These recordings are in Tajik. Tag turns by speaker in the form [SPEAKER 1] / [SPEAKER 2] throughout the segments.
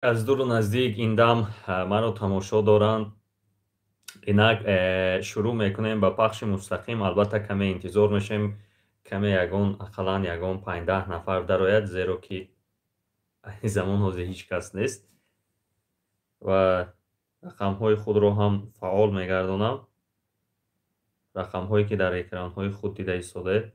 [SPEAKER 1] Аз дуру наздик ин дам маро тамошо доранд. Инак шурӯъ мекунем ба пахши мустақим. Албатта, каме интизор мешавем, каме ягон, ақаллан ягон 5-10 нафар дарояд, зеро ки айни замон ҳозир ҳеҷ кас нест ва рақамҳои худро ҳам фаъол мегардонам, рақамҳое ки дар экранҳои худ дида истодаед.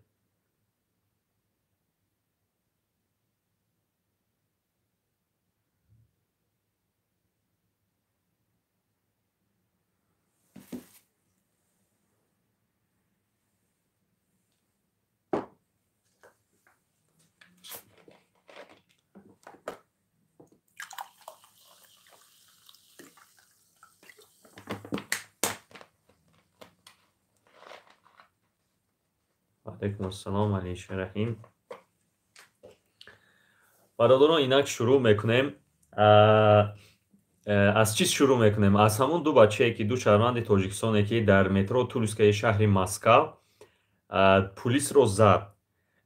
[SPEAKER 1] Алайкум ассалом, Алишер Раҳим. Бародарон, инак шурӯъ мекунем. Аз чиз шурӯъ мекунем? Аз ҳамон ду бачае, ки ду шаҳрванди Тоҷикистоне, ки дар метро Тульскаи шаҳри Москав пулисро зад.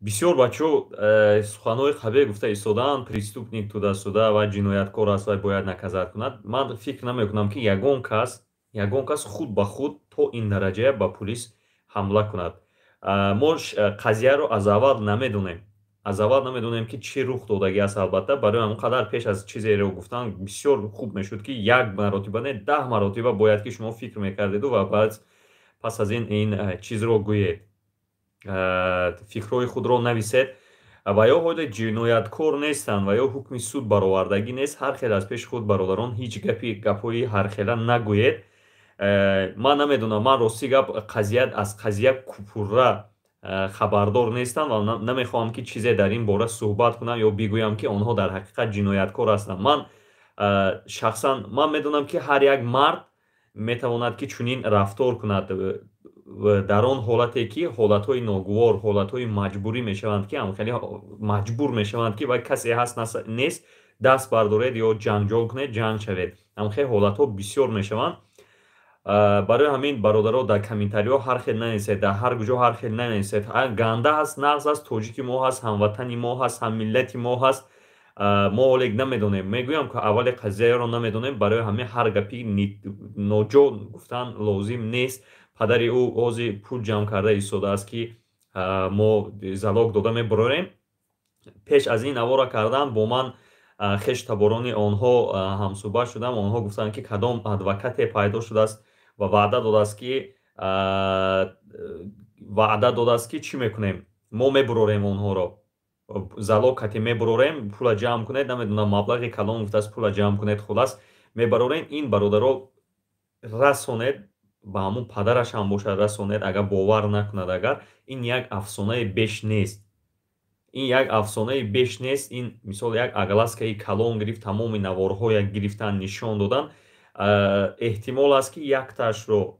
[SPEAKER 1] Бисёр бачаҳо суханҳои қабеҳ гуфта истодаанд, преступник, туда-сюда ва ҷинояткор аст ва бояд наказать кунад. Ман фикр намекунам, ки ягон кас худ ба худ то ин дараҷа ба пулис ҳамла кунад. Мо қазияро аз аввал намедонем, аз аввал намедонем, ки чӣ рух додагӣ аст. Албатта, барои ҳамон қадар пеш аз чизеро гуфтан бисёр хуб мешуд, ки як маротиба не, 10 маротиба бояд ки шумо фикр мекардеду ва баъд пас аз ин чизро гӯед, фикрҳои худро нависед. Ва ё ҳоле ҷинояткор нестанд ва ё ҳукми суд баровардагӣ нест. Ҳар хел аз пеши худ, бародарон, ҳеҷ гапи гапҳои ҳархела нагӯед. Ман намедонам, ман, рости гап, қазия аз қазия пурра хабардор нестам ва намехоҳам, ки чизе дар ин бора суҳбат кунам ё бигӯям, ки онҳо дар ҳақиқат ҷинояткор ҳастанд. Ман шахсан ман медонам, ки ҳар як мард метавонад, ки чунин рафтор кунад дар он ҳолате, ки ҳолатҳои ногувор, ҳолатҳои маҷбурӣ мешаванд, ки хеле маҷбур мешаванд, ки вай касе ҳаст нест, даст бардоред ё ҷанҷол кунед, ҷанг шавед. Ҳамхел ҳолатҳо бисёр мешаванд. Барои ҳамин, бародаро, дар комментариҳо ҳар хел нанависед, дар ҳар куҷо ҳар хел нанависед. Ганда ҳаст, нағз аст, тоҷики мо ҳаст, ҳамватани мо ҳаст, ҳаммиллати мо ҳаст. Мо ҳолек намедонем, мегӯям, ки аввали қазияро намедонем. Барои ҳамин ҳар гапи ноҷо гуфтан лозим нест. Падари ӯ ҳозир пул ҷамъ карда истодааст, ки мо залог дода мебарорем. Пеш аз ин навора кардан бо ман хештаборони онҳо ҳамсӯҳбат шудам. Онҳо гуфтанд, ки кадом адвокате пайдо шудааст ва ваъда додааст, ки чӣ мекунем, мо мебурорем онҳоро, залог кати мебурорем, пула ҷамъ кунед. Намедонам, маблағи калон гуфтааст, пула ҷамъ кунед, хулас, мебарорем. Ин, бародаро, расонед ба ҳамун падараш ҳам бошад, расонед, агар бовар накунад. Агар ин як афсонаи беш нест, ин як афсонаи беш нест. Ин мисол як огласкаи калон гирифт, тамоми наворҳоя гирифтан, нишон додан. Эҳтимол аст, ки якташро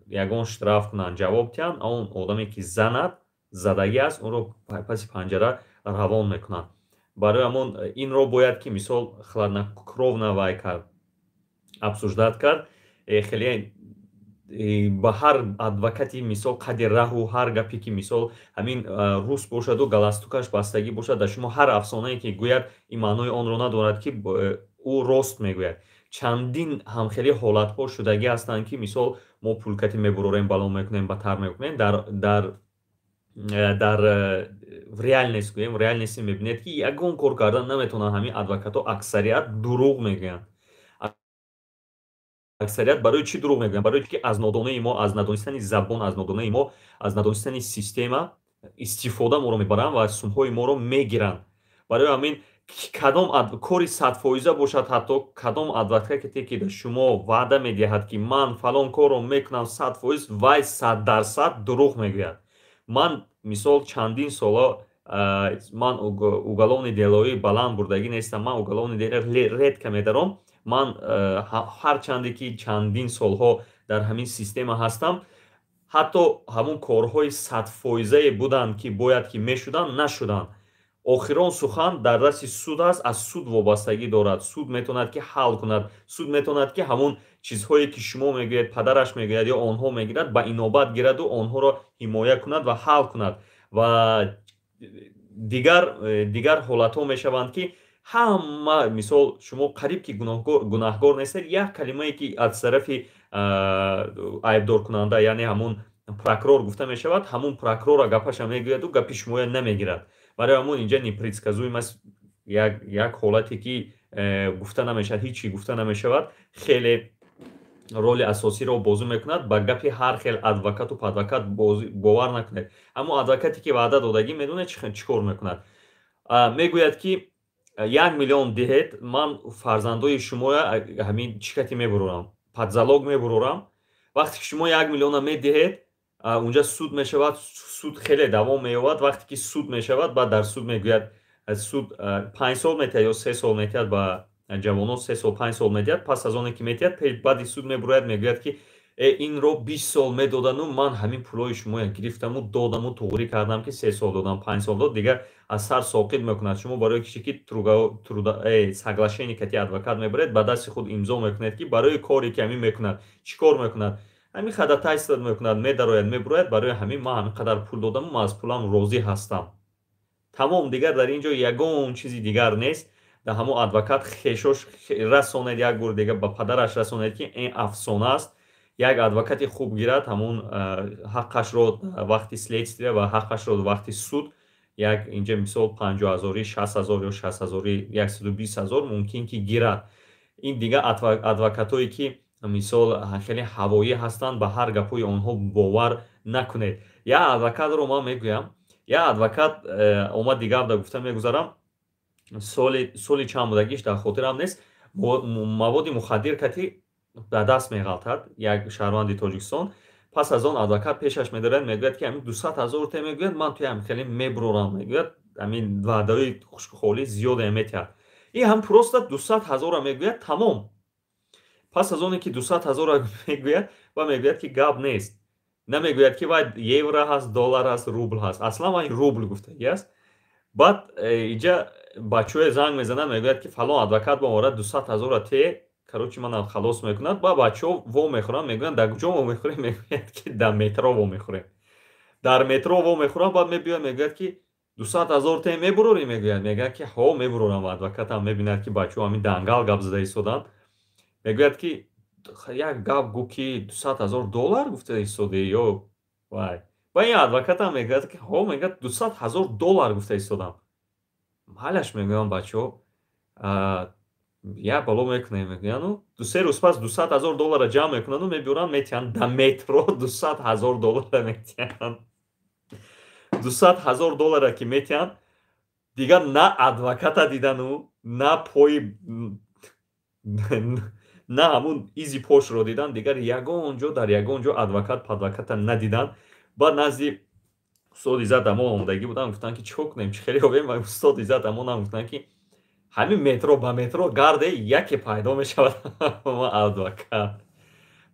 [SPEAKER 1] ягон штраф кунанд, ҷавоб диҳанд, он одаме ки занад, задагӣ аст, онро паси панҷара равон мекунанд. Барои ҳамон инро бояд ки мисол хладнокровно вай кард, обсуждать кард. Хеле ба ҳар адвокати, мисол, қади раҳу ҳар гапе ки, мисол, ҳамин рус бошаду галстукаш бастагӣ бошад, дар шумо ҳар афсонае ки гӯяд, ин маънои онро надорад, ки ӯ рост мегӯяд. Чандин ҳамхели ҳолатҳо шудагӣ ҳастанд, ки мисол мо пулкати мебурорем, бало мекунем, батар мекунем. Дар реальность гӯем, реальности мебинед, ки ягон кор кардан наметавонанд. Ҳамин адвокатҳо аксарият дурӯғ мегӯянд. Аксарият барои чӣ дурӯғ мегӯянд? Барои ки аз нодонии мо, аз надонистани забон, аз нодонии мо, аз надонистани система истифода моро мебаранд ва сумҳои моро мегиранд. Барои ҳамин кадом кори 100% бошад, ҳатто кадом адвокате ки ба шумо ваъда медиҳад, ки ман фалон корро мекунам 100%, вай 100% дурӯғ мегӯяд. Ман, мисол, чандин сола ман уголовный делои баланд бурдагӣ нестам, ман уголовный дело редко медаром. Ман ҳарчанде ки чандин солҳо дар ҳамин система ҳастам, ҳатто ҳамун корҳои 100%-ае буданд, ки бояд ки мешуданд, нашуданд. Охирон сухан дар дасти суд аст, аз суд вобастагӣ дорад. Суд метавонад, ки ҳал кунад. Суд метавонад, ки ҳамун чизҳое ки шумо мегӯяд, падараш мегӯяд ё онҳо мегирад, ба инобат гираду онҳоро ҳимоя кунад ва ҳал кунад. Ва дигар ҳолатҳо мешаванд, ки Ҳама мисол шумо қариб ки гунаҳгор нестед, як калимае ки аз тарафи айбдоркунанда, яъне ҳамун прокурор гуфта мешавад, ҳамун прокурора гапаша мегӯяду гапи шумоя намегирад. Барои ҳамун инҷа непредсказуемость, як ҳолате ки гуфта намешавад, ҳеҷ чи гуфта намешавад, хеле роли асосиро бозӣ мекунад. Ба гапи ҳар хел адвокату падвокат бовар накунед. Аммо адвокате ки ваъда додагӣ, медонед чӣ кор мекунад? Мегӯяд ки 1 миллион диҳед, ман фарзандои шумоя ҳамин чӣ кати мебурорам, под залог мебурорам. Вақте ки шумо 1 миллиона медиҳед, унҷа суд мешавад, суд хеле давом меёбад. Вақте ки суд мешавад, баъд дар суд мегӯяд, суд 5 сол метиҳад ё 3 сол метиҳад, ба ҷавонон 3 сол, 5 сол медиҳад. Пас аз оне ки метиҳад, баъди суд мебурояд, мегӯяд ки инро 20 сол медодану ман ҳамин пулҳои шумоя гирифтаму додаму туғрӣ кардам ки 3 сол додам, 5 сол дод. Дигар аз сар соқит мекунад. Шумо барои кише ки соглашение кати адвокат мебаред, ба дасти худ имзо мекунед ки барои коре ки ҳамин мекунад, чӣ кор мекунад, ҳамин ходатайство мекунад, медарояд, мебурояд, барои ҳамин ман ҳамин қадар пул додаму ман аз пулам розӣ ҳастам. Тамом, дигар дар ин ҷо ягон чизи дигар нест. Дар ҳамон адвокат хешош расонед, як бор дига ба падараш расонед ки ин афсона аст. Як адвокати хуб гирад, ҳамун ҳаққашро вақти следствия ва ҳаққашро вақти суд, як инҷа мисол 50 ҳазорӣ, 60 ҳазор ё 60 ҳазорӣ, 120 ҳазор мумкин ки гирад. Ин дига адвокатое ки мисол хеле ҳавоӣ ҳастанд, ба ҳар гапҳои онҳо бовар накунед. Як адвокатро ман мегӯям, як адвокат омад, дигар да гуфта мегузарам, соли чанд будагиш дар хотирам нест, маводи мухаддир кати ба даст меғалтад як шаҳрванди Тоҷикистон. Пас аз он адвокат пешаш медорад, мегӯяд ки ҳамин 200 ҳазор те, мегӯяд, ман туи ҳам хеле мебурорам, мегӯяд, ҳамин ваъдаҳои хушкхолӣ зиёде метиҳад. Ин ҳам просто 200 ҳазора мегӯяд, тамом. Пас аз оне ки 200 ҳазора мегӯяд ва мегӯяд ки гап нест, намегӯяд ки вай евро ҳаст, доллар ҳаст, рубл ҳаст, аслан вай рубл гуфтагӣ аст. Баъд инҷа бачаҳое занг мезананд, мегӯяд ки фалон адвокат ба орад, 200 ҳазора те, короче, манам халос мекунад. Ба бачаҳо во мехӯранд, мегӯянд дар куҷо во мехӯрем? Мегӯяд ки дар метро во мехӯрем. Дар метро во мехӯрам. Баъд мебиёяд, мегӯяд ки 200 ҳазор те мебурорӣ? Мегӯяд, мегӯяд ки ҳо, мебурорам. Адвокатам мебинад ки бачаҳо ҳамин дангал гап зада истоданд. Мегӯяд ки як гап гӯ ки 200 ҳазор доллар гуфта истодаӣ ё вай. Ва ин адвокатам мегӯяд ки ҳо, мегӯяд, 200 ҳазор доллар гуфта истодам. Ҳалаш, мегӯям, бачаҳо як бало мекунем, мегӯяну ду-се рӯз пас 200 ҳазор доллара ҷамъ мекунану мебиёранд, метиҳанд, да метро 200 ҳазор доллара метиҳанд. 200 ҳазор доллара ки метиҳанд, дигар на адвоката дидану на пои, на ҳамун изи пошро дидан. Дигар ягон ҷо, дар ягон ҷо адвокат падвоката надиданд. Баъд назди устод Иззат Амон омодагӣ буданд, гуфтанд ки чӣ кор кунем, чӣ хеле ёбем? Устод Иззат Амонам гуфтанд ки ҳамин метро ба метро гарде, яке пайдо мешавад адвокат.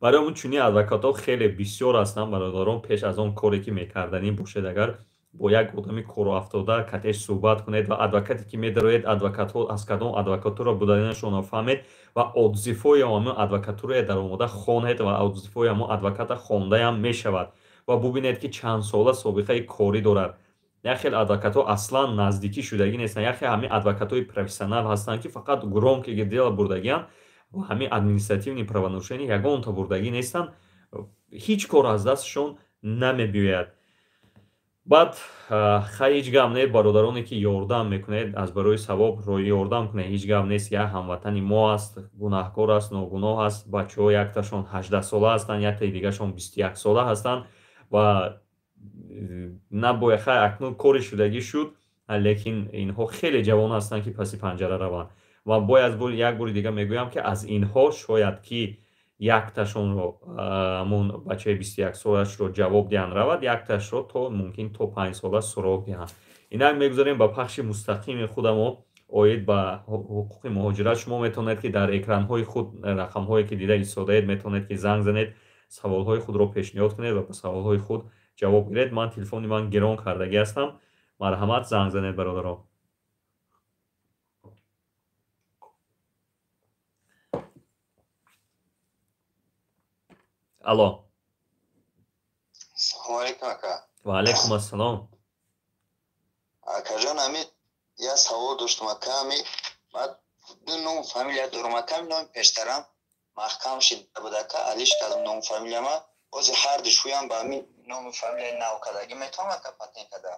[SPEAKER 1] Барои ҳамун чунин адвокатҳо хеле бисёр ҳастанд, бародарон. Пеш аз он коре ки мекарданӣ бошед, агар бо як одами короафтода катеш суҳбат кунед ва адвокате ки медароед, адвокатҳо аз кадом адвокатура буданашонро фаҳмед ва отзывҳои ҳамон адвокатурае даромада хонед ва отзывҳои ҳамон адвоката хондаям мешавад ва бубинед ки чанд сола собиқаи корӣ дорад. Як хел адвокатҳо аслан наздикӣ шудагӣ нестанд, як хел ҳамин адвокатҳои профессионал ҳастанд, ки фақат громкие дела бурдагианд ва ҳамин административный правонарушение ягонта бурдагӣ нестанд, ҳеҷ кор аз дастшон намебиёяд. Баъд хай, ҳеҷ гап не, бародароне ки ёрдам мекунед, аз барои савоб ёрдам кунед, ҳеҷ гап нест. Як ҳамватани мо аст, гунаҳкор аст, ногуноҳ аст. Бачаҳо якташон 18сола ҳастанд, яктаи дигарашон 21сола ҳастанд ва набояд, хай, акнун кори шудагӣ шуд, лекин инҳо хеле ҷавон ҳастанд ки паси панҷара раванд. Ва бояд як бори дига мегӯям ки аз инҳо шояд ки якташонро, ҳамон бачаи 21солашро ҷавоб диҳанд, равад, якташро то мумкин то 5сола суроғ диҳанд. Инак мегузарем ба пахши мустақими худамо оид ба ҳуқуқи муҳоҷират. Шумо метавонед ки дар экранҳои худ рақамҳое ки дида истодаед, метавонед ки занг занед, саволҳои худро пешниҳод кунед ва ба саволҳои худ ҷавоб гиред. Ман телефони ман гирон кардагӣ ҳастам. Марҳамат, занг занед, бародаро. Алло.
[SPEAKER 2] Салому алейкум, ака.
[SPEAKER 1] Ва алейкум ассалом.
[SPEAKER 2] Акаҷон, ами як савол доштам, ака. Ами ному фамилия дорам, ака, номи пештарам маҳкам шида буд, ака, алиш кардам ному фамилияма. Ҳозир ҳарду шӯям ба ҳамин ному фамилияи нав кардагӣ метавонам, ака, патент када?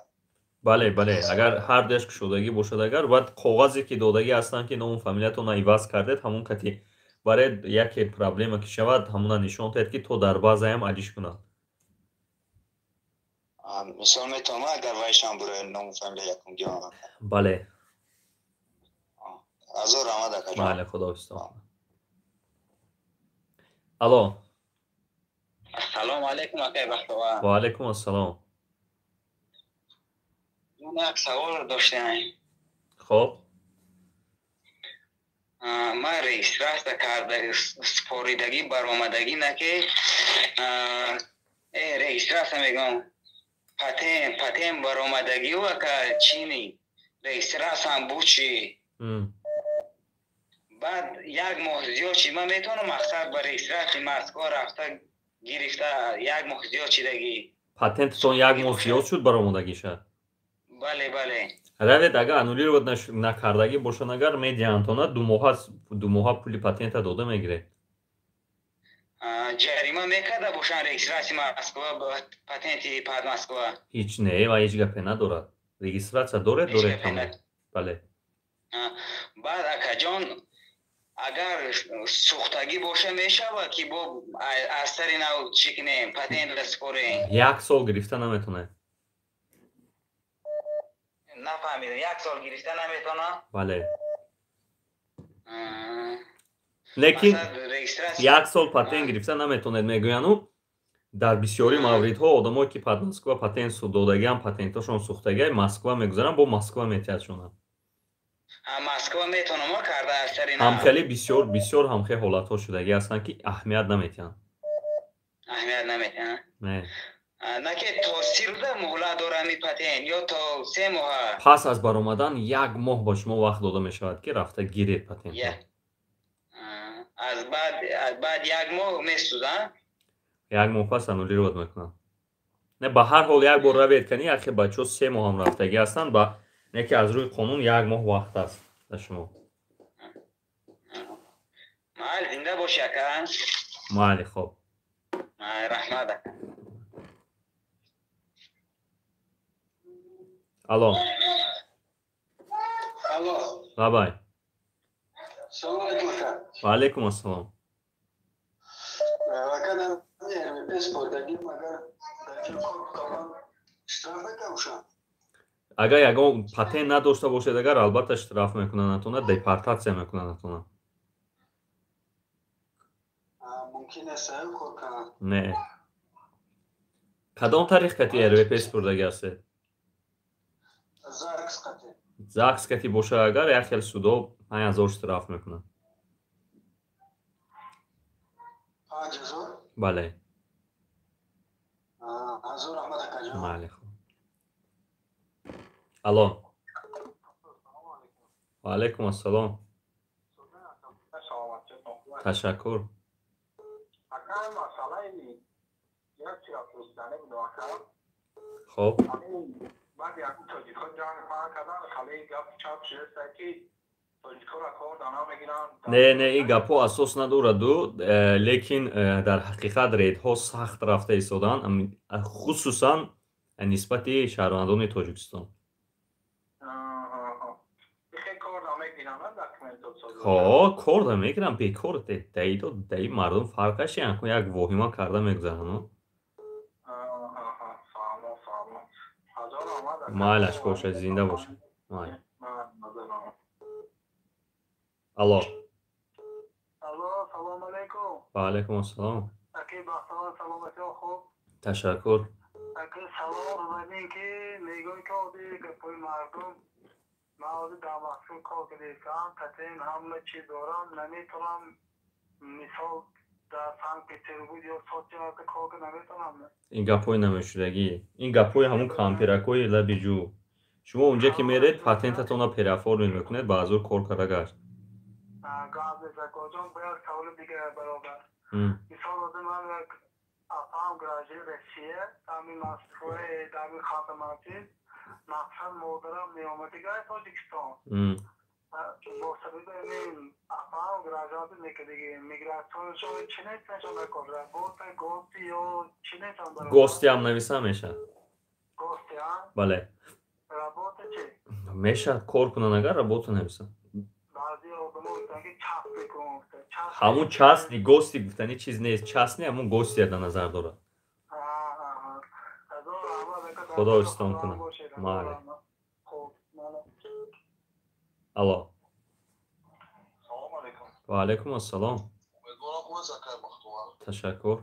[SPEAKER 1] Бале, бале, агар ҳардуяш кушодагӣ бошад, агар баъд коғазе ки додагӣ ҳастанд, ки ному фамилиятонро иваз кардед, ҳамон кати баред, яке проблема ки шавад, ҳамона нишон диҳед, ки то дар базаям алиш кунанд.
[SPEAKER 2] Мисол, метавонам, агар вайшам бурояд ному фамилия якумгиам?
[SPEAKER 1] Бале.
[SPEAKER 2] Ҳазор раҳмат, акаҷон.
[SPEAKER 1] Майли, худоҳофиз. Алло.
[SPEAKER 2] Ассалому алайкум, акай Бахтовар.
[SPEAKER 1] Ва алайкум ассалом.
[SPEAKER 2] Як савол доштем.
[SPEAKER 1] Хоб.
[SPEAKER 2] Ман регистрация карда споридагӣ баромадагӣ наки регистрация мегӯям, патент баромадагиу, ака, чини регистрацияам буд чи, баъд як моҳ зиёд шид. Ман метавонам, мақсад, ба регистрацияи Москва рафта гирифта, як моҳ зиёд шидагӣ?
[SPEAKER 1] Патентатон як моҳ зиёд шуд баромадагиша?
[SPEAKER 2] Бале, бале.
[SPEAKER 1] Равед, агар аннулировать накардагӣ бошад, агар медиҳандтона, 2 моҳа пули патента дода мегиред.
[SPEAKER 2] Ҷарима мекарда бошанд регистрацияи Москва, патенти под Москва?
[SPEAKER 1] Ҳеҷ не, ва ҳеҷ гапе надорад. Регистрация доред, доред, тамом, бале.
[SPEAKER 2] Баъд, акаҷон, агар сӯхтагӣ боша, мешавад ки бо аз сари нав чӣ кунем, патентра супорем?
[SPEAKER 1] Як сол гирифта наметавонед.
[SPEAKER 2] Нафаҳмидам, як сол гирифта наметавонам?
[SPEAKER 1] Бале, лекин як сол патент гирифта наметавонед мегӯяну дар бисёри мавридҳо одамое ки под Москва патент додагиам, патенташон сӯхтагиа, Москва мегузаранд, бо Москва метиҳадшонам.
[SPEAKER 2] Москва метавонам карда аз сари нав?
[SPEAKER 1] Ҳамхеле бисёр бисёр ҳамхел ҳолатҳо шудагӣ ҳастанд, ки аҳамият наметиҳанд.
[SPEAKER 2] Аҳамият наметиҳанд?
[SPEAKER 1] Не.
[SPEAKER 2] На ки то 30 рӯза муҳлат дорам и патент ё то 3 моҳа?
[SPEAKER 1] Пас аз баромадан як моҳ ба шумо вақт дода мешавад, ки рафта гиред патентро.
[SPEAKER 2] Аз баъд як моҳ месӯзад?
[SPEAKER 1] Як моҳ пас аннулировать мекунанд. Не, ба ҳар ҳол як бор равед кани, яхе бачаҳо 3 моҳам рафтагӣ ҳастанд, ба не ки аз рӯи қонун як моҳ вақт аст ба шумо.
[SPEAKER 2] Майли, зинда бошӣ, ака.
[SPEAKER 1] Майли, хоб.
[SPEAKER 2] Раҳмат, ака.
[SPEAKER 1] Алло.
[SPEAKER 3] Алло.
[SPEAKER 1] Лабай.
[SPEAKER 3] Салом алейкум, ака.
[SPEAKER 1] Ва алейкум ассалом.
[SPEAKER 3] Ака, РВП спордагим, агар дар ҷо кор кунам, штраф мекунам?
[SPEAKER 1] Агар ягон патент надошта бошед, агар, албатта, штраф мекунанд, депортатсия мекунанд.
[SPEAKER 3] Мумкин аст кор кунам?
[SPEAKER 1] Не. Кадом тарих кати РВП спурдагӣ ҳастед?
[SPEAKER 3] ЗАГС қати.
[SPEAKER 1] ЗАГС кати боша, агар, як хел судо 5000 штраф мекунанд.
[SPEAKER 3] 5000?
[SPEAKER 1] Бале.
[SPEAKER 3] Ҳазор раҳмат, акаҷон.
[SPEAKER 1] Майли, хуб. Алло. Ва алайкум ассалом. Ташаккур.
[SPEAKER 3] Ака, масъалаи як чиро пурсидане будам, ака.
[SPEAKER 1] Хоб.
[SPEAKER 3] Баъди як тоҷикҳо ҷанг паҳн кардан, халаи гап чап шудааст, ки тоҷикҳоро кор дана мегиранд.
[SPEAKER 1] Не, не, ин гапҳо асос надораду, лекин дар ҳақиқат рейдҳо сахт рафта истоданд, хусусан нисбати шаҳрвандони Тоҷикистон.
[SPEAKER 3] Кор
[SPEAKER 1] Хо, кор да мегиранд, бекор даидо даи мардум фарқаш як воҳима карда мегузаранд. Майлаш бошад, зинда бошад. Майли. Алло.
[SPEAKER 3] Алло, салом алейкум.
[SPEAKER 1] Ва алайкум ассалом.
[SPEAKER 3] Аки Бахтовар, саломатиё, хуб?
[SPEAKER 1] Ташаккур.
[SPEAKER 3] Аки, салом аввалин, ки мегӯй, ки оди гапҳои мардум, ман ҳозир дар Москва кор кардистам, патент ҳама чиз дорам, наметавонам, мисол, дар Санкт Петербург ё Сочи рафта кор карда наметавонам?
[SPEAKER 1] Ин гапҳои намешудагӣ, ин гапҳои ҳамун кампиракҳои лаби ҷӯ. Шумо унҷа ки меред, патентатонро переоформить мекунед, ба азур кор карда гашт.
[SPEAKER 3] Гап нест, акоҷон. Бо як саволи дигар, бародар. Мисол, ҳозир ман як апаам гражданин Россия, дами Москваи, дами Хантамансийск, мақсад, модарам меомадига Тоҷикистон. Бо сабаби ҳамин апаам гражданство мекардиги, миграционшон чӣ нестаншон накор, работа, гости ё чӣ нестан?
[SPEAKER 1] Гости ҳам нависа мешавад.
[SPEAKER 3] Гости, а?
[SPEAKER 1] Бале.
[SPEAKER 3] Работа чӣ?
[SPEAKER 1] Мешавад, кор кунанд, агар работа нависанд.
[SPEAKER 3] Баъзе одамо гуфтанд, ки частный кун.
[SPEAKER 1] Ҳамун частный, гости гуфтани чиз нест, частный ҳамун гостия дар назар дорад. Худо истон кунад. Майли. Алло. Ва алайкум ассалом. Ташаккур.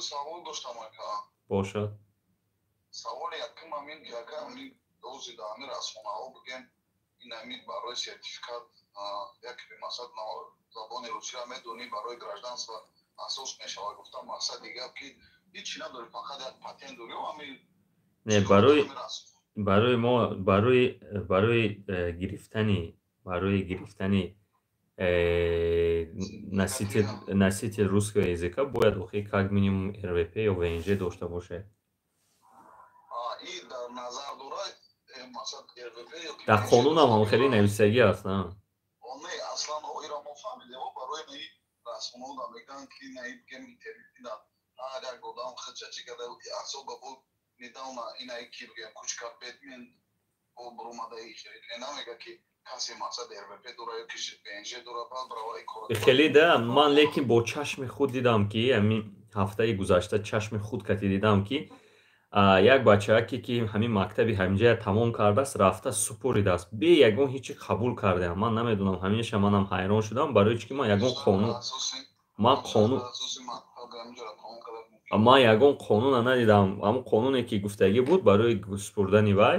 [SPEAKER 4] Савол доштам, ака.
[SPEAKER 1] Бошад.
[SPEAKER 4] Саволи якум ҳамин, ки, ака, ҳамин ози дар ҳамин расонаҳо бигем, ин ҳамин барои сертификат яке бимақсад забони русиро медонӣ, барои гражданство асос мешавад гуфтам. Мақсади гап, ки ҳичи надорӣ, фақат як патент дорӣ, ҳамин.
[SPEAKER 1] Не, барои мо, барои гирифтани носитель русского языка бояд охи как минимум РВП ё ВНЖ дошта бошед.
[SPEAKER 4] Дар назар дорад мақсад РВП ё
[SPEAKER 1] Дар қонунам ҳам хеле нависагӣ аст.
[SPEAKER 4] Не, аслан ира мо фаҳмидем, барои наи расонаҳо мегӯянд, ки наи бигем, интернетида ҳар як одам худша чӣ карда асоба буд. Недавно инаи ки бигем, кучка бетмен бурумадаи намега, ки касе мақсад РВП дора ё ки ВНЖ дора, баъд бараваи кор.
[SPEAKER 1] Хеле да, ман лекин бо чашми худ дидам, ки ҳамин ҳафтаи гузашта чашми худ кати дидам, ки як бачааке, ки ҳамин мактаби ҳаминҷая тамом кардааст, рафта супоридааст, бе ягон ҳечи қабул кардаам. Ман намедонам, ҳаминаша манам ҳайрон шудам, барои чӣ ки ман ягон қонуна надидам. Ҳамон қонуне, ки гуфтагӣ буд барои супурдани вай,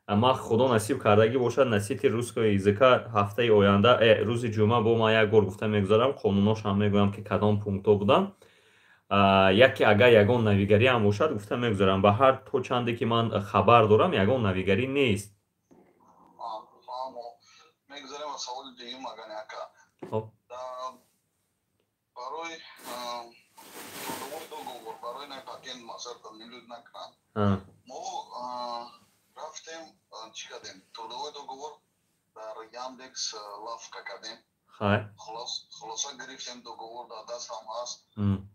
[SPEAKER 1] ман, худо насиб кардагӣ бошад, носитель русского языка ҳафтаи оянда, рӯзи ҷумъа бо ман як бор гуфта мегузарам, қонуношам мегӯям, ки кадом пунктҳо буданд. Яке агар ягон навигарӣ ҳам бошад, гуфта мегузарам. Ба ҳар то чанде ки ман хабар дорам, ягон навигарӣ нест.
[SPEAKER 4] Мегузарем ба саволи дуюм, агани ака. Барои трудовой договор, барои на патент мақсад милуд накунанд, мо рафтем, чӣ кардем, трудовой договор дар Яндекс Лавка кардем. Хулоса, гирифтем, договор дар дастам ҳаст.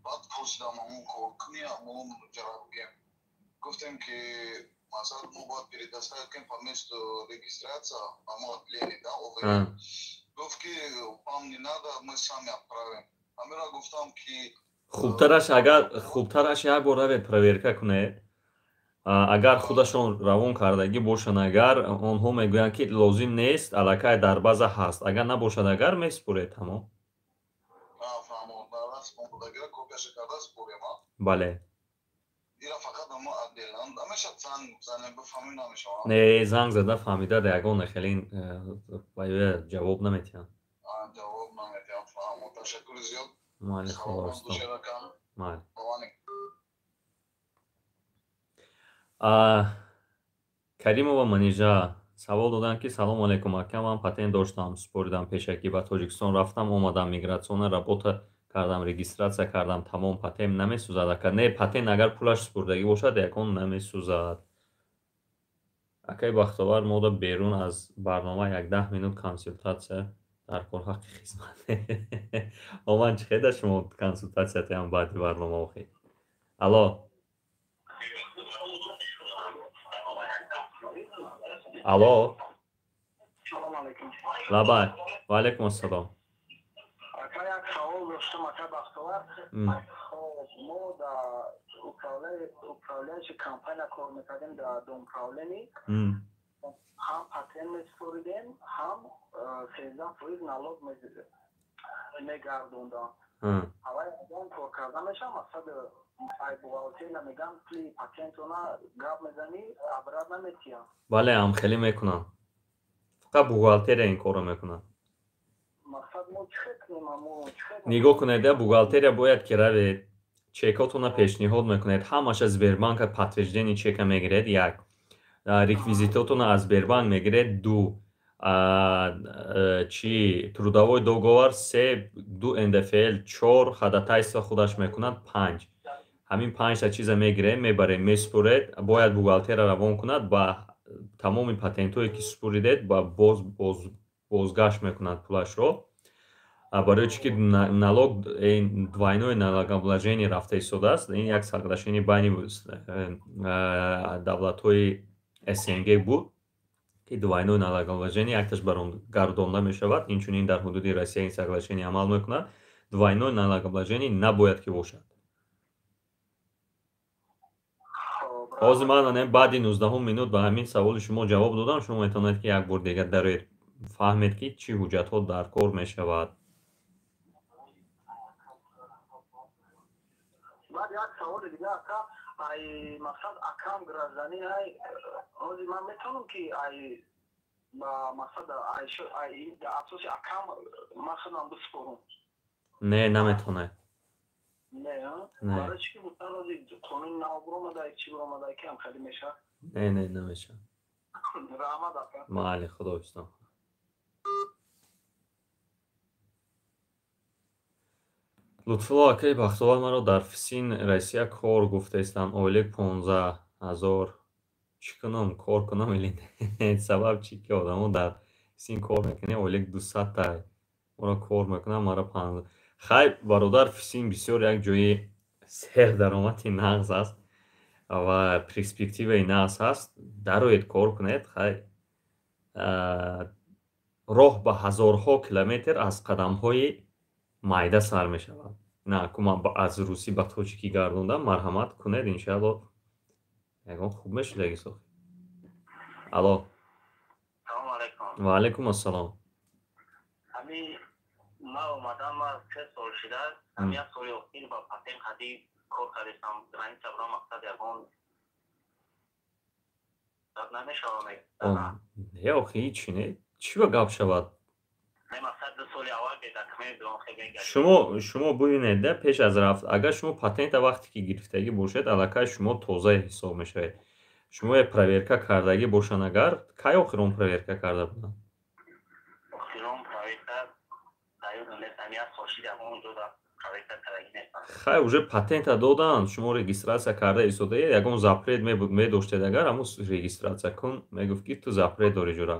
[SPEAKER 4] Баъд пурсидам ҳамон коркуни ҳамон ҷара, бигем, гуфтем, ки масалан мо бояд предоставить кунем по месту регистрация, ҳамо отделение да ОВ. Гуфт, ки вам не надо, мы сами отправим. Ҳаминро гуфтам, ки
[SPEAKER 1] Хубтараш, агар хубтараш, як бор равед, проверка кунед. Агар худашон равон кардагӣ бошанд, агар онҳо мегӯянд, ки лозим нест, аллакай дар база ҳаст, агар набошад, агар месупоред, тамом.
[SPEAKER 4] Фаҳмо, дар расм будагира копияша карда супорем?
[SPEAKER 1] Бале.
[SPEAKER 4] Ира фақат мо отдельно намешад занг занем, бифаҳмем, намешавад?
[SPEAKER 1] Не, занг зада фаҳмида да ягон хеле ҷавоб наметиҳанд.
[SPEAKER 4] Ҷавоб наметиҳанд, фаҳмо. Ташаккури зиёд.
[SPEAKER 1] Майли, худо. Майли. Каримова Манижа савол доданд, ки салому алайкум, ака, ман патент доштам, супоридам пешакӣ, ба Тоҷикистон рафтам, омадам, миграционная работа кардам, регистрация кардам, тамом, патент намесӯзад, ака? Не, патент агар пулаш супурдагӣ бошад, ягон намесӯзад. Акаи Бахтовар, мода берун аз барнома як 10 минут консултатсия дар кор, ҳаққи хизмат. Ман чӣ хеда шумо консултатсия теам баъди барнома охи? Алло, алло. Лабай, ва алайкум ассалом.
[SPEAKER 3] Ака, як савол доштам, ака Бахтовар. Мо дар управляющий компания кор мекардем, дар домправленӣ, ҳам патент месупоридем, ҳам 13% налог мегардондам. Ҳавай ягон кор карда мешавам? Мақсад, ай бухгалтерия мегӯям, пули патентона гап мезанӣ, обратно метиҳам.
[SPEAKER 1] Бале, ҳам хеле мекунам, фақат бухгалтерия ин корро мекунад.
[SPEAKER 3] Мақсад, мо чӣ хел кунем, мо чӣ хел?
[SPEAKER 1] Нигоҳ кунед, бухгалтерия бояд ки равед, чекотона пешниҳод мекунед, ҳамаша Сбербанка подтверждение чека мегиред, як реквизитотона аз Сбербанк мегиред, ду чи трудовой договор, се ду НДФЛ, чор ходатайство худаш мекунад, панҷ. Ҳамин панҷта чиза мегиред, мебаред, месупоред, бояд бухгалтерия равон кунад ба Тамоми патентҳое ки супоридед, ба боз бозгашт мекунад пулашро. Барои чӣ ки налог, двойное налогообложение рафта истодааст. Ин як соглашение байни давлатҳои СНГ буд, ки двойное налогообложение якташ гардонда мешавад. Инчунин дар ҳудуди Россия ин соглашение амал мекунад. Двойное налогообложение набояд ки бошад. Ҳозир ман баъди 19 минут ба ҳамин саволи шумо ҷавоб додам. Шумо метавонед, ки як бор дигар дароед, фаҳмед, ки чӣ ҳуҷҷатҳо дар кор мешавад.
[SPEAKER 3] Баъд як саволи дига, ака, ай мақсад акам гражданин ай, ҳозир ман метавонам, ки ай ба мақсад ай асоси акам ман худам биспорам?
[SPEAKER 1] Не, наметавонед.
[SPEAKER 3] Не, барои чӣ ки гуфтан, ҳозир қонуни нав биромада, чӣ биромада, ки ҳам хеле мешавад.
[SPEAKER 1] Не, намешавад.
[SPEAKER 3] Раҳмат, ака.
[SPEAKER 1] Майли, худоҳофизтон. Лутфулло акаи Бахтовар, маро дар ФСИН Россия кор гуфтаистанд, ойлик 15 000. Чӣ кунам, кор кунам или не? Сабаб чӣ ки одамо дар ФСИН кор мекунӣ, ойлик 200 тай, моро кор мекунам, маро 15. Хай, бародар, ФСИН бисёр як ҷои сердаромади нағз аст ва перспективаи нағз ҳаст. Дароед, кор кунед. Хай, роҳ ба ҳазорҳо километр аз қадамҳои майда сар мешавад. На ку ман аз русӣ ба тоҷикӣ гардондам. Марҳамат кунед, иншаалло, ягон хуб мешудаги сохи. Алло. Ва алайкум ассалом.
[SPEAKER 5] Ман омадам, ман 3 сол шуда, ҳам як соли охир ба патент қади кор кардистам, граница бро, мақсад ягон намешавам?
[SPEAKER 1] Не, охи, ҳичи не, чӣ ба гап шавад? Шумо бубинед да, пеш аз рафт, агар шумо патента вақте ки гирифтагӣ бошед, аллакай шумо тоза ҳисоб мешавед. Шумо як проверка кардагӣ бошанд, агар кай охирон проверка карда буданд?
[SPEAKER 5] Охирон проверка як сол шид, ягон ҷода проверка кардагӣ нестам.
[SPEAKER 1] Хай, уже патента доданд, шумо регистрация карда истодаед. Ягон запрет медоштед агар, ҳамун регистрация кун мегуфт, ки ту запрет дорӣ, ҷура.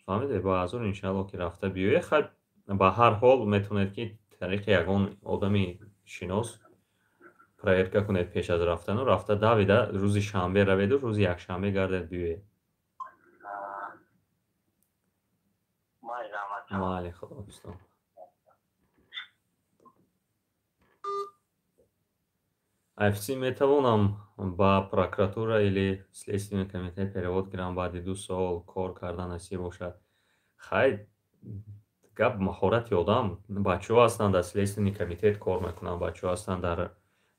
[SPEAKER 1] Фаҳмидед? Ба ҳазур, иншаалло, ки рафта биёед. Хай, ба ҳар ҳол метавонед, ки тариқи ягон одами шинос проверка кунед пеш аз рафтану. Рафта давида рӯзи шанбе раведу рӯзи якшанбе гардед, биёед. Майли, худоҳофизтон. АФС метавонам ба прокуратура или следственный комитет перевод гирам, баъди 2 сол кор кардан насиб бошад? Хай, гап маҳорати одам. Бачаҳо ҳастанд, дар следственный комитет кор мекунанд, бачаҳо ҳастанд, дар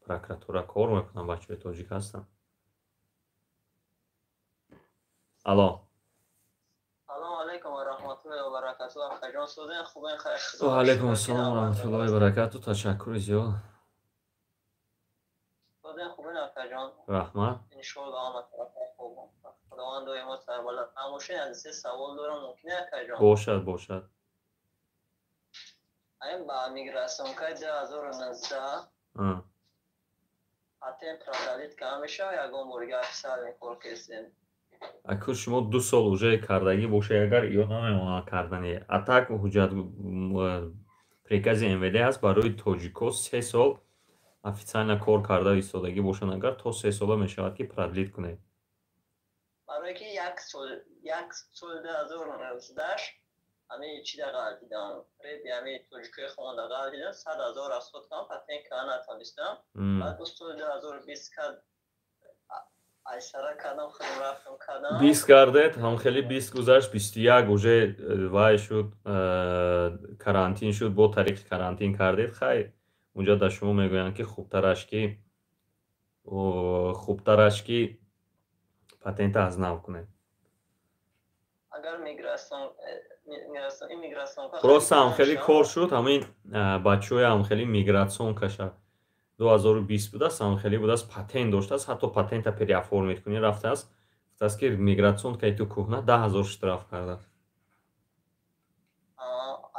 [SPEAKER 1] прокуратура кор мекунанд, бачаҳои тоҷик ҳастанд. Алло.
[SPEAKER 2] Салому алайкум ва раҳматуллоҳи ва баракатуҳ, акаҷон, созен, хубен, хайр?
[SPEAKER 1] Ва алайкум ассалом ва раҳматуллоҳи ва баракатуҳ, ташаккури зиёд.
[SPEAKER 2] Созен, хубен, акаҷон?
[SPEAKER 1] Раҳмат.
[SPEAKER 2] Иншоалло, ҳама тарафа хуб, худованд доимо сарбаланд бошед. Аз се савол дорам, мумкин, акаҷон?
[SPEAKER 1] Бошад.
[SPEAKER 2] Айн ба миграционкаи 2019 патент продлить карда мешавад, ягон бори официально кор кардем?
[SPEAKER 1] Аку шумо 2 сол уже кардагӣ бошед агар, ё намемонад кардани. А так ҳуҷҷат, прикази МВД ҳаст барои тоҷико, 3 сол официально кор карда истодагӣ бошанд агар, то 3 сола мешавад, ки продлить кунед.
[SPEAKER 2] Барое ки як соли 2019 ҳамин чида ғалтидам, реби ҳамин тоҷикои хонда ғалтидам, 100 000 расход кардам, патент карда натонистам. Баъд бо соли 2020 кард, айсара кардам, худам рафтам, кардам.
[SPEAKER 1] 20 кардед, ҳамхели 20 гузашт, 21 уже вай шуд, карантин шуд, бо тариқи карантин кардед. Хай, унҷа дар шумо мегӯянд, ки хубтараш ки патента аз нав кунед.
[SPEAKER 2] Агар миграционка
[SPEAKER 1] Просто ҳамхели кор шуд, ҳамин бачаҳои ҳамхели миграционкаша 2020 будааст, ҳамхелӣ будааст, патент доштааст, ҳатто патента переоформить кунӣ рафтааст, гуфтааст, ки миграционкаи ту кӯҳна, 10 000 штраф кардааст.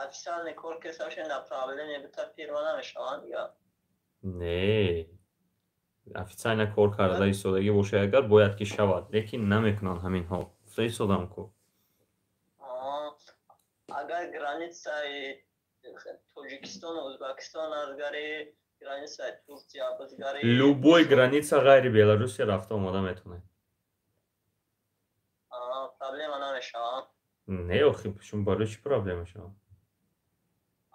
[SPEAKER 2] Официальный кор кесавши направление бита фирма намешаванд я?
[SPEAKER 1] Не. Официально кор карда истодагӣ бошад, агар бояд ки шавад, лекин намекунанд ҳаминҳо. Гуфта истодам ку.
[SPEAKER 2] Агар границаи Тоҷикистону Ӯзбекистон азгари, границаи Турсия бизгари.
[SPEAKER 1] Любой граница ғайри Беларусия рафта омода метавонед.
[SPEAKER 2] Проблема намешавад?
[SPEAKER 1] Не, охи, шумо барои чӣ проблема шавад?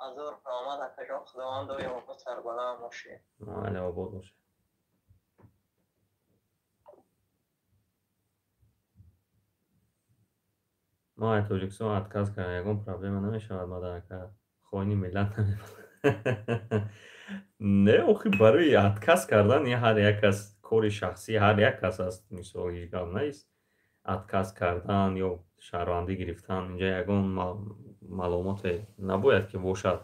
[SPEAKER 2] Ҳазор раҳмат, акаҷон, Худованд доимо сарбаланд бошед.
[SPEAKER 1] Майли, обод бошед. Мо аз Тоҷикистон отказ кардем, ягон проблема намешавад, мадарака хоини миллат намемонад. Не, охи, барои отказ кардан ҳар як кас кори шахсии ҳар як кас аст, мисол, ҳеҷ гап нест. Отказ кардан ё шаҳрвандӣ гирифтан инҷа ягон маълумоте набояд ки бошад.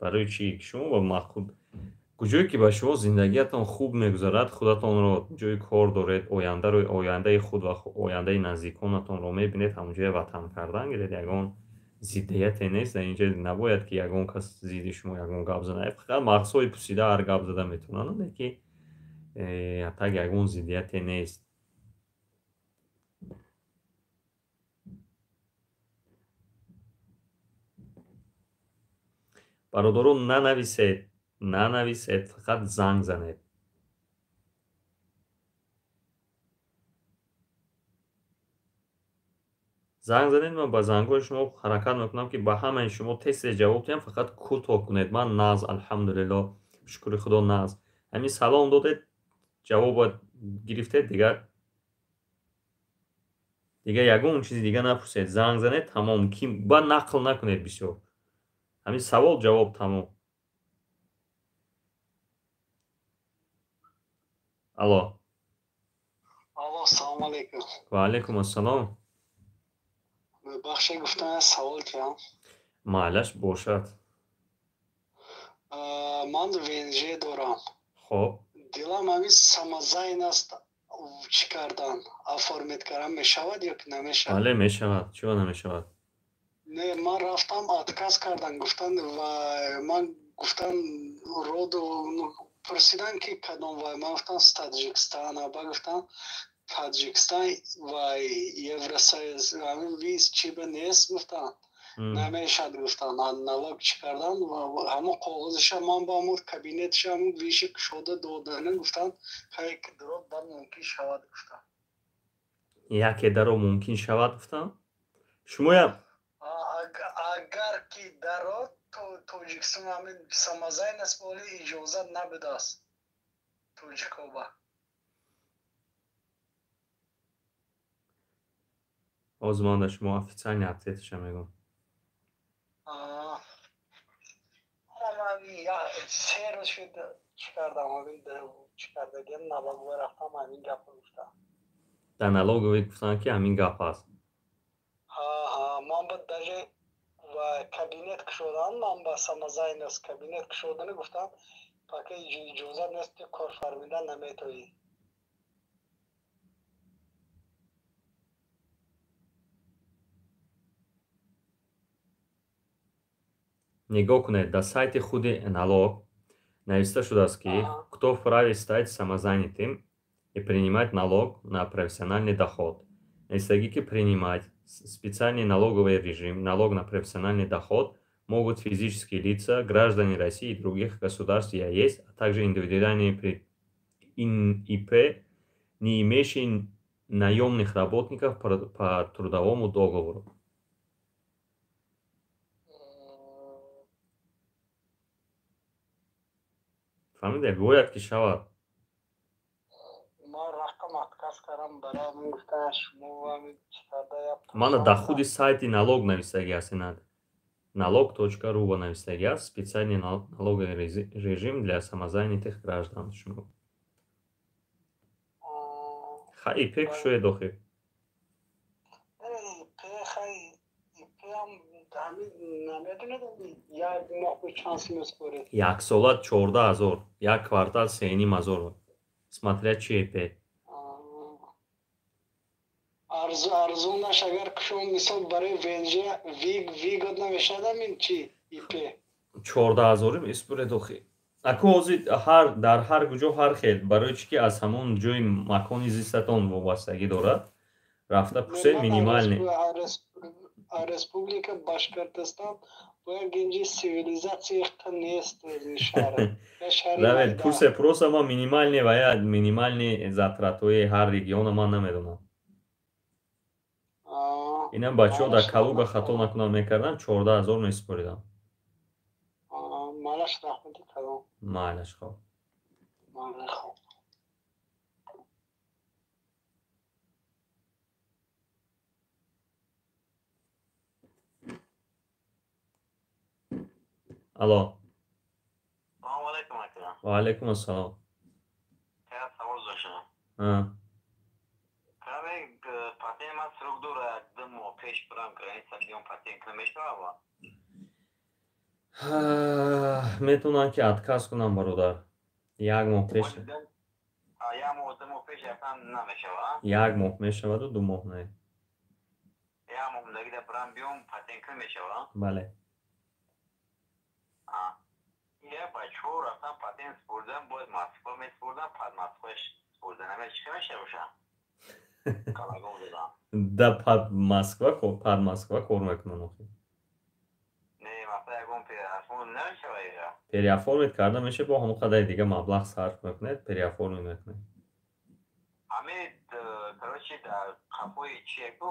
[SPEAKER 1] Барои чӣ? Шумо ба махуд куҷое ки ба шумо зиндагиятон хуб мегузарад, худатонро ҷои кор доред, ояндаро, ояндаи худ ва ояндаи наздиконатонро мебинед, ҳамонҷоя ватан кардан гиред, ягон зиддияте нест. Дар инҷа набояд ки ягон кас зидди шумо ягон гап занад. Фақат мағзҳои пусида ҳар гап зада метавонанд, лекин так ягон зиддияте нест. Бародарон, нанависед, нанависед, фақат занг занед. Занг занед, ман ба зангҳои шумо ҳаракат мекунам, ки ба ҳамаи шумо тез-тез ҷавоб диҳам, фақат кӯтоҳ кунед. Ман нағз, алҳамдулиллоҳ, шукри Худо, нағз. Ҳамин салом додед, ҷавобат гирифтед, дигар ягон чизи дига напурсед. Занг занед, тамом. Ки ба нақл накунед бисёр. Ҳамин савол, ҷавоб, тамом. Алло.
[SPEAKER 3] Алло, салому алейкум.
[SPEAKER 1] Ва алейкум ассалом.
[SPEAKER 3] Бахше гуфтан савол кардам.
[SPEAKER 1] Майлаш бошад.
[SPEAKER 3] Ман ВНЖ дорам.
[SPEAKER 1] Хоб.
[SPEAKER 3] Дилам ҳамин самозанятость чӣ кардан, оформить кардан мешавад ё ки намешавад?
[SPEAKER 1] Бале, мешавад. Чиро намешавад?
[SPEAKER 3] Не, ман рафтам, отказ кардан, гуфтан ва ман гуфтан роду пурсидан ки кадом вай, ман гуфтам с Таджикистана, ба гуфтам Таджикистан ва Евросоюз ҳамин виз чӣ ба нест, гуфтан намешад, гуфтан налог чӣ кардан, ҳамон коғозиша ман ба ҳамон кабинетша ҳамон виши кушода додана, гуфтан хай ки дарод баъд мумкин шавад, гуфтан.
[SPEAKER 1] Яке даро мумкин шавад, гуфтан? Шумоям
[SPEAKER 3] агар ки дарод Тоҷикистон ҳамин самозанятость боли иҷозат набудааст тоҷикоба.
[SPEAKER 1] Ҳозир ман да шумо официальный ответаша мегӯям.
[SPEAKER 3] Се рӯз шуд чӣ кардам, ҳамин чӣ кардагиам, налоговый рафтам, ҳамин гапро гуфтам.
[SPEAKER 1] Дар налоговый гуфтанд ки ҳамин гап аст.
[SPEAKER 3] Ман ба даже ва кабинет кушодан, ман ба самозанятость кабинет кушодани гуфтам, пока иҷозат нест, ки кор фармидан наметавонӣ.
[SPEAKER 1] Нигоҳ кунед, дар сайти худи налог нависта шудааст, ки кто вправе стать самозанятым и принимать налог на профессиональный доход. Навистагӣ, ки принимать специальный налоговый режим, налог на профессиональный доход могут физические лица, граждане России и других государств ЕАЭС, а также индивидуальные ИП, не имеющие наемных работников по трудовому договору. Фаҳмидед? Бояд ки шавад.
[SPEAKER 3] Ман рафтам, отказ кардам, барои ҳамин гуфтан шумо ҳамин чӣ карда.
[SPEAKER 1] Мана дар худи сайти налог навистагӣ аст, ина налог.ру ба навистагӣ аст, специальный налоговый режим для самозанятых граждан. Шумо хай ИП кушоед охир.
[SPEAKER 3] ИП, хай ИП ҳам ҳамин намедонед, як моҳ ба чанд сум месупоред?
[SPEAKER 1] Як сола 14 000, як квартал 3,5 ҳазор, смотря чи ИП.
[SPEAKER 3] Арзонаш агар кушом, мисол, барои ВНЖ выгодно мешавад ҳамин чи ИП?
[SPEAKER 1] 14 ҳазорӣ месупоред охи. Аку ҳозир ҳар дар ҳар куҷо ҳар хел, барои чӣ ки аз ҳамон ҷои макони зистатон вобастагӣ дорад. Рафта пурсед минимальный.
[SPEAKER 3] Республика Башкортостан бояд гинҷи цивилизация нест шаҳр.
[SPEAKER 1] Равед пурсе, просто ман минимальный ва я минимальный затратҳои ҳар региона ман намедонам. Инам бачаҳо дар Калуга хато накунам мекарданд, 14 000 месупоридам.
[SPEAKER 3] Малаш раҳмати калом.
[SPEAKER 1] Майлаш, хоб. Алло.
[SPEAKER 5] Салому алайкум ака.
[SPEAKER 1] Ва алайкум ассалом.
[SPEAKER 5] Як савол доштам. Каме патент ман срок дорад, 2 моҳ пеш бурам граница биём патент кунам мешавад?
[SPEAKER 1] Метавонам ки отказ кунам, бародар. 1 моҳ пеш.
[SPEAKER 5] 1 моҳ, 2 моҳ пеш якам намешавад?
[SPEAKER 1] 1 моҳ мешаваду 2 моҳ не.
[SPEAKER 5] 1 моҳ дагида бурам биём патент кунам мешавад?
[SPEAKER 1] Бале.
[SPEAKER 5] Я бачаҳо рафтан патент супурдан, бояд Москва месупурдан, пад Москва супурдан намешавад, чӣ мешавад? Калагон додам.
[SPEAKER 1] Да пад Москва, пад Москва кор мекунан охи.
[SPEAKER 5] Не, масалан ягон переоформ намешавад ига.
[SPEAKER 1] Переоформить карда мешавад, бо ҳамон қадари дига маблағ сарф мекунед, переоформить мекунед.
[SPEAKER 5] Ҳамин, короче, дар қафои чие ку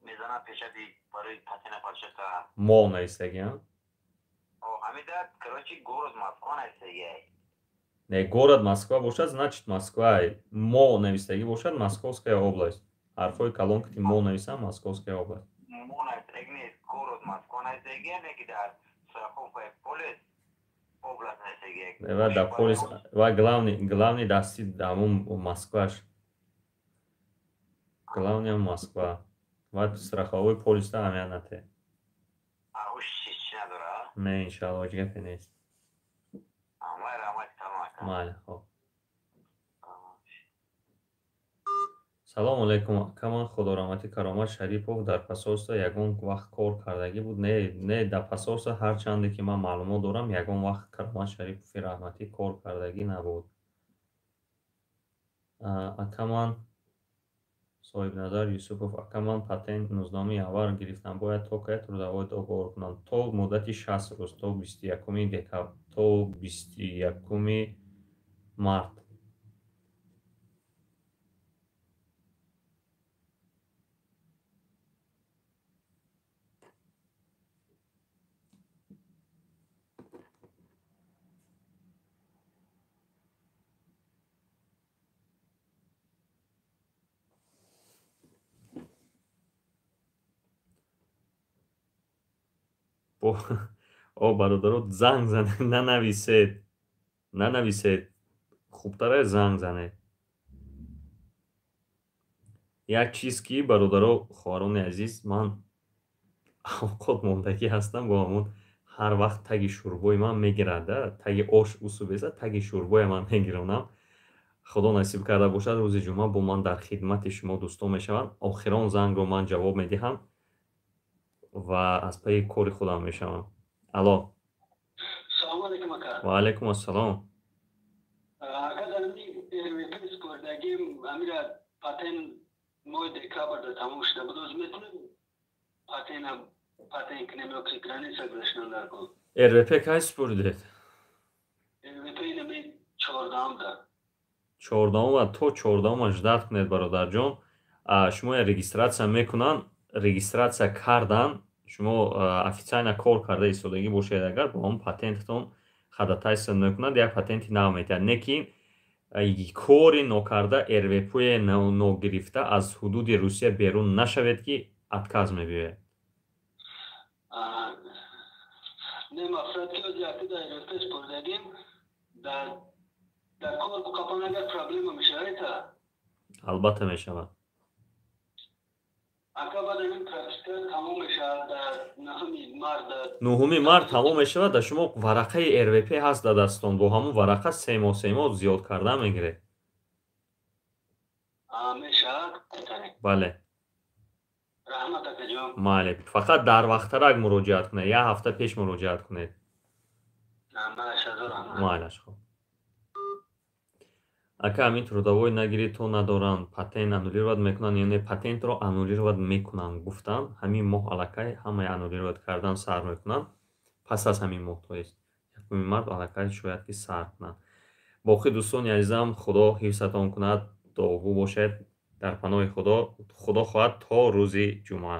[SPEAKER 5] мезанад пешади барои патента пачата.
[SPEAKER 1] Мо навистагиам?
[SPEAKER 5] Ҳамида, короче, город Москва навистагиай.
[SPEAKER 1] Не, город Москва бошад, значит Москва. Мо навистагӣ бошад, Московская область. Ҳарфҳои калон ки мо нависам, Московская область.
[SPEAKER 5] Мо навистагӣ нест, город Москва навистагиай, не ки дар страховкаи полис область навистагиай.
[SPEAKER 1] Ва дар полис ва главный дасти ҳамон Москваш. Главный Москва. Ва страховой полиста аҳамият натеҳ. Не, иншаалло, ҳеҷ гапе нест. Майли, хоб. Салому алайкум, ака, ман Худораҳмати Каромат Шарипов дар посольство ягон вақт кор кардагӣ буд? Не, не, дар посольство ҳарчанде ки ман маълумот дорам, ягон вақт Каромат Шарипови раҳматӣ кор кардагӣ набуд. Ака, ман Соҳибназар Юсупов, ака, ман патент 19 январ гирифтам, бояд то кай трудовой договор кунам? То муддати 60 рӯз, то 21 декабр, то 21 март. О, бародаро, занг занед, нанависед, нанависед, хубтар занг занед. Як чиз ки, бародаро, хоҳарони азиз, ман авқот мондагӣ ҳастам, бо ҳамон ҳар вақт таги шӯрбои ман мегирад, таги ош усубеса, таги шӯрбои ман мегиронам. Худо насиб карда бошад, рӯзи ҷумъа бо ман дар хидмати шумо дӯстон мешаванд. Охирон зангро ман ҷавоб медиҳам ва аз пайи кори худам мешавам. Алло.
[SPEAKER 3] Салому алайкум, ака.
[SPEAKER 1] Ва алайкум ассалом.
[SPEAKER 3] Ака, дар РВП супурдагим, амира патент моҳи декабр да тамом шуда буд, оз метавонем патент кунем ё ки граница гузаштан дар кор?
[SPEAKER 1] РВП кай супурдед?
[SPEAKER 3] РВП инами 14-ам да.
[SPEAKER 1] 14-ум ва то 14-ум ждат кунед, бародарҷон. Шумо я регистрация мекунанд, регистрация кардан, шумо официально кор карда истодагӣ бошед, агар бо ҳамон патентатон ходатайство мекунад, як патенти нав метиҳад. Не ки кори нокарда, РВП ногирифта аз ҳудуди Русия берун нашавед, ки отказ мебиёяд.
[SPEAKER 3] Не, мақсад ки ози акида РВП супурдагим, дар кор қапан агар проблема мешавад?
[SPEAKER 1] Албатта мешавад.
[SPEAKER 3] Ака, баъд ин прописка тамом мешавад дар 9 март.
[SPEAKER 1] 9 март тамом мешавад, дар шумо варақаи РВП ҳаст дар дастон, бо ҳамон варақа 3 моҳ, 3 моҳ зиёд карда мегиред.
[SPEAKER 3] Мешавад?
[SPEAKER 1] Бале.
[SPEAKER 3] Раҳмат, акаҷон.
[SPEAKER 1] Майли, фақат дар вақттарак муроҷиат кунед, як ҳафта пеш муроҷиат кунед. Майлаш, хоб. Ака, ҳамин трудовой нагирӣ то надоранд, патент аннулировать мекунанд, яъне патентро аннулировать мекунанд гуфтанд. Ҳамин моҳ аллакай ҳамаи аннулировать кардан сар мекунанд. Пас аз ҳамин моҳ, то есть 1 март, аллакай шояд ки сар кунанд. Боқӣ, дӯстони азизам, Худо ҳифзатон кунад, дуогӯ бошед, дар паноҳи Худо. Худо хоҳад, то рӯзи ҷумъа.